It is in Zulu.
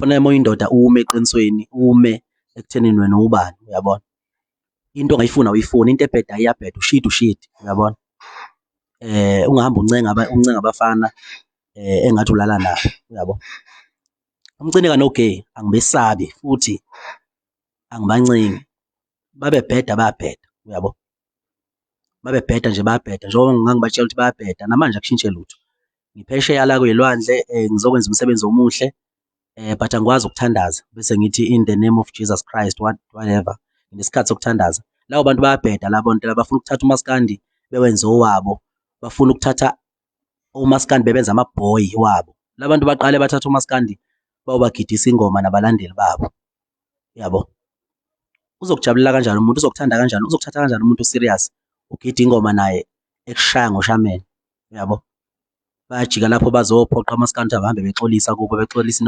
Kufanele uma uyindoda ume eqinisweni, ume ekuthenini wena uwubani, uyabona? Into ongayifuni awuyifuni, into ebhedayo iyabheda, ushidi ushidi, uyabona? Ungahambi uncenga uncenga abafana engathi ulala nabo, uyabo? UMcineka noGay angibesabi futhi angibancengi, babebheda bayabheda, uyabo? Babebheda nje bayabheda njengoba ngangibatshela ukuthi bayabheda namanje akushintshe lutho. Ngiphesheya la kwey'lwandle ngizokwenza umsebenzi omuhle but angikwazi ukuthandaza bese ngithi in the name of Jesus Christ what whatever, nginesikhathi sokuthandaza. Labo bantu bayabheda labo bantu laba bafuna ukuthatha umaskandi bewenze owabo, bafuna ukuthatha omaskandi bebenza amabhoyi wabo. La bantu baqale bathatha umaskandi bayobagidisa ingoma nabalandeli babo, yabo. Uzokujabulela kanjani umuntu, uzokuthanda kanjani, uzokuthatha kanjani umuntu serious ugida ingoma naye ekushaya ngoshameni, uyabo? Bayajika lapho bazophoqa umaskandi ukuthi abahambe bexolisa kubo bexolisa .